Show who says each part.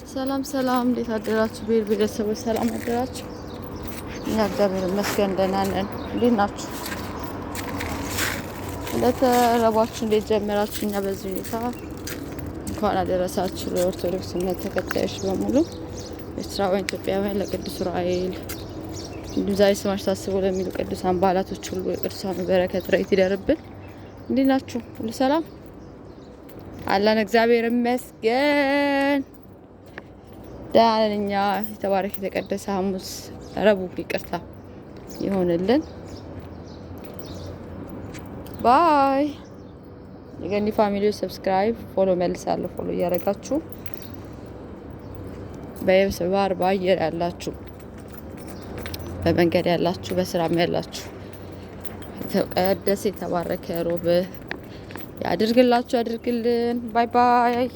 Speaker 1: ሰላም ሰላም፣ እንዴት አደራችሁ? ብሔር ብሔረሰቦች ሰላም አደራችሁ? እኛ እግዚአብሔር ይመስገን ደህና ነን። እንዴት ናችሁ? ለተረባችሁ እንዴት ጀመራችሁ? እኛ በዚህ ሁኔታ እንኳን አደረሳችሁ ለኦርቶዶክስ እምነት ተከታዮች በሙሉ ኤርትራውያን፣ ኢትዮጵያውያን ለቅዱስ ዑራኤል እንዲሁም ዛሬ ስማችሁ ታስቦ ለሚሉ ቅዱሳን በዓላቶች ሁሉ የቅዱሳኑ በረከት ረድኤት ይደርብን። እንዴት ናችሁ? ሁሉ ሰላም አለን፣ እግዚአብሔር ይመስገን። ደህና ነን እኛ። የተባረከ የተቀደሰ ሐሙስ ረቡዕ ይቅርታ ይሆንልን። Bye። የገኒ family subscribe፣ follow መልሳለሁ። Follow እያደረጋችሁ በየብስ ባህር በአየር ያላችሁ፣ በመንገድ ያላችሁ፣ በስራም ያላችሁ የተቀደሰ የተባረከ ሮብ ያድርግላችሁ፣ ያድርግልን። Bye bye።